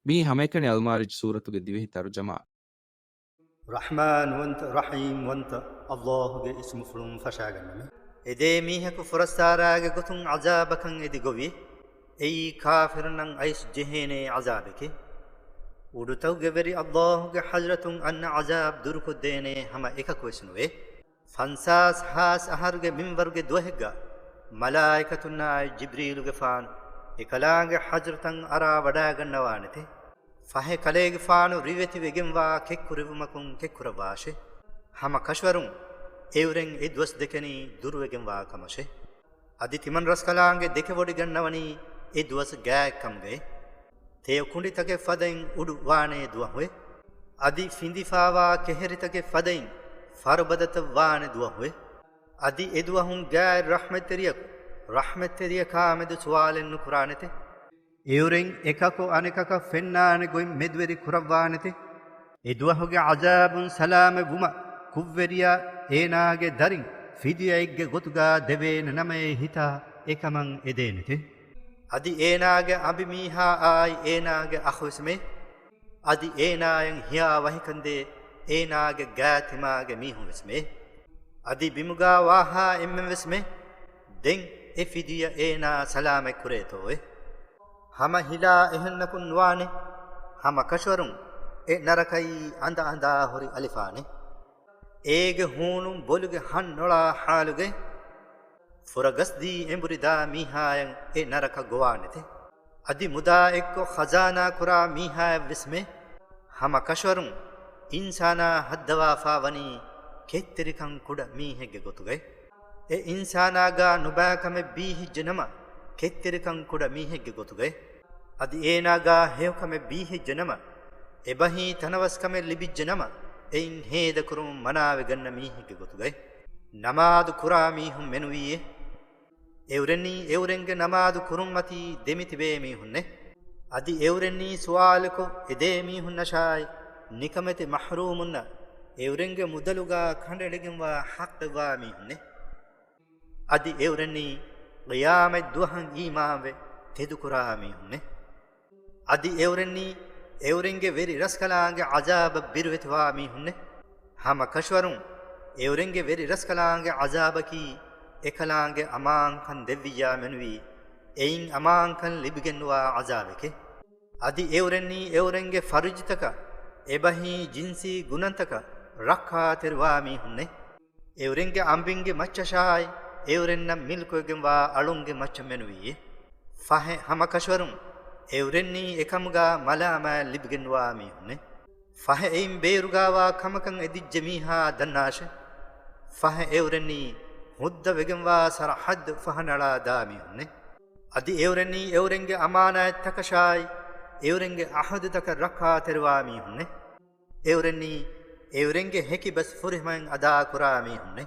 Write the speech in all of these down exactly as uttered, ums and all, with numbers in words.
މީ ހަމައެކަނި އަލްމާރިޖް ސޫރަތުގެ ދިވެހި ތަރުޖަމާ. ރަޙްމާންވަންތަ، ރަޙީމްވަންތަ އައްލާހުގެ އިސްމުފުޅުން ފަށާގަންނަމެ. އެދޭ މީހަކު ފުރައްސާރާގެ ގޮތުން ޢަޒާބަކަށް އެދި ގޮވި، އެއީ ކާފިރުންނަށް އައިސް ޖެހޭނޭ ޢަޒާބެކޭ. އުޑުތަކުގެ ވެރި އައްލާހުގެ ޙަޟްރަތުން އަންނަ ޢަޒާބް ދުރުކޮށްދޭނޭ ހަމަ އެކަކުވެސް ނުވޭ. ފަންސާސް ހާސް އަހަރުގެ މިންވަރުގެ ދުވަހެއްގަ މަލާއިކަތުންނާއި ޖިބްރީލުގެފާނު އެކަލާނގެ ޙަޟްރަތަށް އަރާ ވަޑާގަންނަވާނެތެ. ފަހެ ކަލޭގެފާނު ރިވެތިވެގެންވާ ކެއްކުރެވުމަކުން ކެއްކުރައްވާށޭ. ހަމަ ކަށަވަރުން އެއުރެން އެ ދުވަސް ދެކެނީ ދުރުވެގެންވާ ކަމަށޭ. އަދި ތިމަން ރަސްކަލާނގެ ދެކެވޮޑިގަންނަވަނީ އެ ދުވަސް ގާތްކަމުގައި. ތެޔޮ ކުނޑިތަކެއް ފަދައިން އުޑު ވާނޭ ދުވަހުއެ. އަދި ފިނދިފާވާ ކެހެރިތަކެއް ފަދައިން ފަރުބަދަތައް ވާނެ ދުވަހުއެ. އަދި އެ ދުވަހުން ގާތް ރަޙްމަތްތެރިޔަކު ރަޙްމަތްތެރިޔަކާމެދު ސުވާލެއް ނުކުރާނެތެ. އެއުރެން އެކަކު އަނެކަކަށް ފެންނާނެ ގޮތް މެދުވެރި ކުރައްވާނެތެ. އެ ދުވަހުގެ ޢަޒާބުން ސަލާމަތް ވުމަށް ކުށްވެރިޔާ އޭނާގެ ދަރިން ފިދިޔައެއްގެ ގޮތުގަ ދެވޭނެ ނަމައޭ ހިތާ އެކަމަށް އެދޭނެތެ. އަދި އޭނާގެ އަނބިމީހާ އާއި އޭނާގެ އަޚުވެސްމެ. އަދި އޭނާޔަށް ހިޔާ ވަހިކަންދޭ އޭނާގެ ގާތްތިމާގެ މީހުންވެސްމެ. އަދި ބިމުގާ ވާހާ އެންމެންވެސްމެ. ދެން އެ ފިދިޔަ އޭނާ ސަލާމަތް ކުރޭތޯއެ. ހަމަ ހިލާ އެހެންނަކުން ނުވާނެ. ހަމަ ކަށަވަރުން އެ ނަރަކައީ އަނދަ އަނދާ ހުރި އަލިފާނެ. އޭގެ ހޫނުން ބޮލުގެ ހަން ނޮޅާ ޙާލުގައި ފުރަގަސްދީ އެނބުރިދާ މީހާޔަށް އެ ނަރަކަ ގޮވާނެތެ. އަދި މުދާ އެއްކޮށް ޚަޒާނާ ކުރާ މީހާޔަށްވެސްމެ. ހަމަ ކަށަވަރުން އިންސާނާ ހައްދަވާފާ ވަނީ ކެތްތެރިކަން ކުޑަ މީހެއްގެ ގޮތުގައި. އެ އިންސާނާގާ ނުބައިކަމެއް ބީހިއްޖެނަމަ ކެތްތެރިކަން ކުޑަ މީހެއްގެ ގޮތުގައި. އަދި އޭނާގާ ހެޔޮކަމެއް ބީހިއްޖެނަމަ، އެބަހީ ތަނަވަސްކަމެއް ލިބިއްޖެނަމަ، އެއިން ހޭދަކުރުމުން މަނާވެގަންނަ މީހެއްގެ ގޮތުގައި. ނަމާދު ކުރާ މީހުން މެނުވީއޭ. އެއުރެންނީ އެއުރެންގެ ނަމާދު ކުރުންމަތީ ދެމިތިބޭ މީހުންނޭ. އަދި އެއުރެންނީ ސުވާލުކޮށް އެދޭ މީހުންނަށާއި، ނިކަމެތި މަޙްރޫމުންނަށް އެއުރެންގެ މުދަލުގާ ކަނޑައެޅިގެންވާ ޙައްޤެއްވާ މީހުންނޭ. އަދި އެއުރެންނީ ޤިޔާމަތް ދުވަހަށް އީމާންވެ ތެދުކުރާ މީހުންނޭ. އަދި އެއުރެންނީ އެއުރެންގެ ވެރި ރަސްކަލާނގެ ޢަޒާބަށް ބިރުވެތިވާ މީހުންނޭ. ހަމަ ކަށަވަރުން އެއުރެންގެ ވެރި ރަސްކަލާނގެ ޢަޒާބަކީ އެކަލާނގެ އަމާންކަން ދެއްވިއްޔާ މެނުވީ އެއިން އަމާންކަން ލިބިގެންނުވާ ޢަޒާބެކޭ. އަދި އެއުރެންނީ އެއުރެންގެ ފަރުޖުތަކަށް އެބަހީ ޖިންސީ ގުނަންތަކަށް ރައްކާތެރިވާ މީހުންނޭ. އެއުރެންގެ އަނބިންގެ މައްޗަށާއި އެއުރެންނަށް މިލްކުވެގެންވާ އަޅުންގެ މައްޗަށް މެނުވީއޭ. ފަހެ ހަމަ ކަށަވަރުން އެއުރެންނީ އެކަމުގާ މަލާމާތް ލިބިގެންވާ މީހުންނޭ. ފަހެ އެއިން ބޭރުގާވާ ކަމަކަށް އެދިއްޖެ މީހާ ދަންނާށޭ. ފަހެ އެއުރެންނީ ހުއްދަ ވެގެންވާ ސަރަޙައްދު ފަހަނަޅާ ދާ މީހުންނޭ. އަދި އެއުރެންނީ އެއުރެންގެ އަމާނާތްތަކަށާއި އެއުރެންގެ އަހުދުތަކަށް ރައްކާތެރިވާ މީހުންނޭ. އެއުރެންނީ އެއުރެންގެ ހެކިބަސް ފުރިހަމައިން އަދާކުރާ މީހުންނޭ.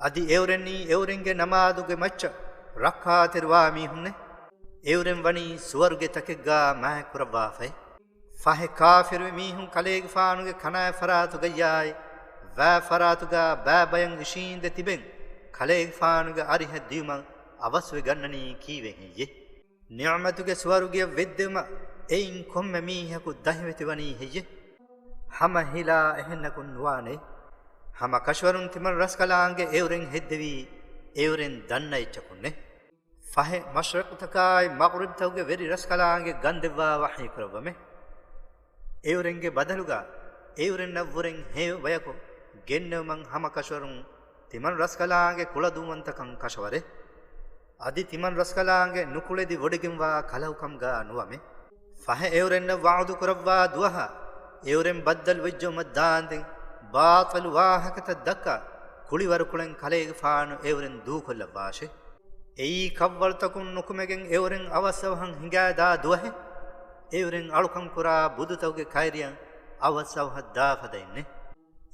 އަދި އެއުރެންނީ އެއުރެންގެ ނަމާދުގެ މައްޗަށް ރައްކާތެރިވާ މީހުންނޭ. އެއުރެން ވަނީ ސުވަރުގެތަކެއްގާ މާތްކުރައްވާފައި. ފަހެ ކާފިރުވި މީހުން ކަލޭގެފާނުގެ ކަނާތް ފަރާތުގައްޔާއި، ވާތް ފަރާތުގާ ބައިބަޔަށް އިށީނދެ ތިބެން، ކަލޭގެފާނުގެ އަރިހަށް ދިޔުމަށް އަވަސްވެ ގަންނަނީ ކީއްވެ ހެއްޔޭ؟ ނިޢުމަތުގެ ސުވަރުގެއަށް ވެއްދެވުމަށް އެއިން ކޮންމެ މީހަކު ދަހިވެތިވަނީ ހެއްޔޭ؟ ހަމަ ހިލާ އެހެންނަކުން ނުވާނެ. ހަމަ ކަށަވަރުން ތިމަން ރަސްކަލާނގެ އެއުރެން ހެއްދެވީ އެއުރެން ދަންނަ އެއްޗަކުންނޭ. ފަހެ މަޝްރިޤުތަކާއި މަޣްރިބްތަކުގެ ވެރި ރަސްކަލާނގެ ގަންދެއްވާ ވަޙީ ކުރައްވަމެ. އެއުރެންގެ ބަދަލުގަ އެއުރެންނަށްވުރެން ހެޔޮ ބަޔަކު ގެންނެވުމަށް ހަމަ ކަށަވަރުން ތިމަން ރަސްކަލާނގެ ކުޅަދުންވަންތަކަން ކަށަވަރޭ. އަދި ތިމަން ރަސްކަލާނގެ ނުކުޅެދި ވޮޑިގެންވާ ކަލަކުކަމުގަ ނުވަމެ. ފަހެ އެއުރެންނަށް ވަޢުދު ކުރައްވާ ދުވަހަށް އެއުރެން ބައްދަލު ވެއްޖައުމަށް ދާންދެން، ބާޠިލު ވާހަކަތައް ދައްކާ، ކުޅިވަރުކޮޅެން ކަލޭގެފާނު އެއުރެން ދޫކޮށްލައްވާށޭ. އެއީ ކަށްވަޅުތަކުން ނުކުމެގެން އެއުރެން އަވަސްއަވަހަށް ހިނގާދާ ދުވަހެއް. އެއުރެން އަޅުކަންކުރާ ބުދުތަކުގެ ކައިރިއަށް އަވަސްއަވަހަށް ދާ ފަދައިންނޭ.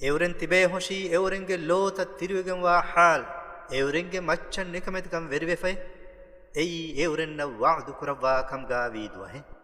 އެއުރެން ތިބޭހުށީ އެއުރެންގެ ލޯތައް ތިރިވެގެންވާ ޙާލު، އެއުރެންގެ މައްޗަށް ނިކަމެތިކަން ވެރިވެފައި. އެއީ އެއުރެންނަށް ވަޢުދު ކުރައްވާ ކަމުގާވީ ދުވަހެއް.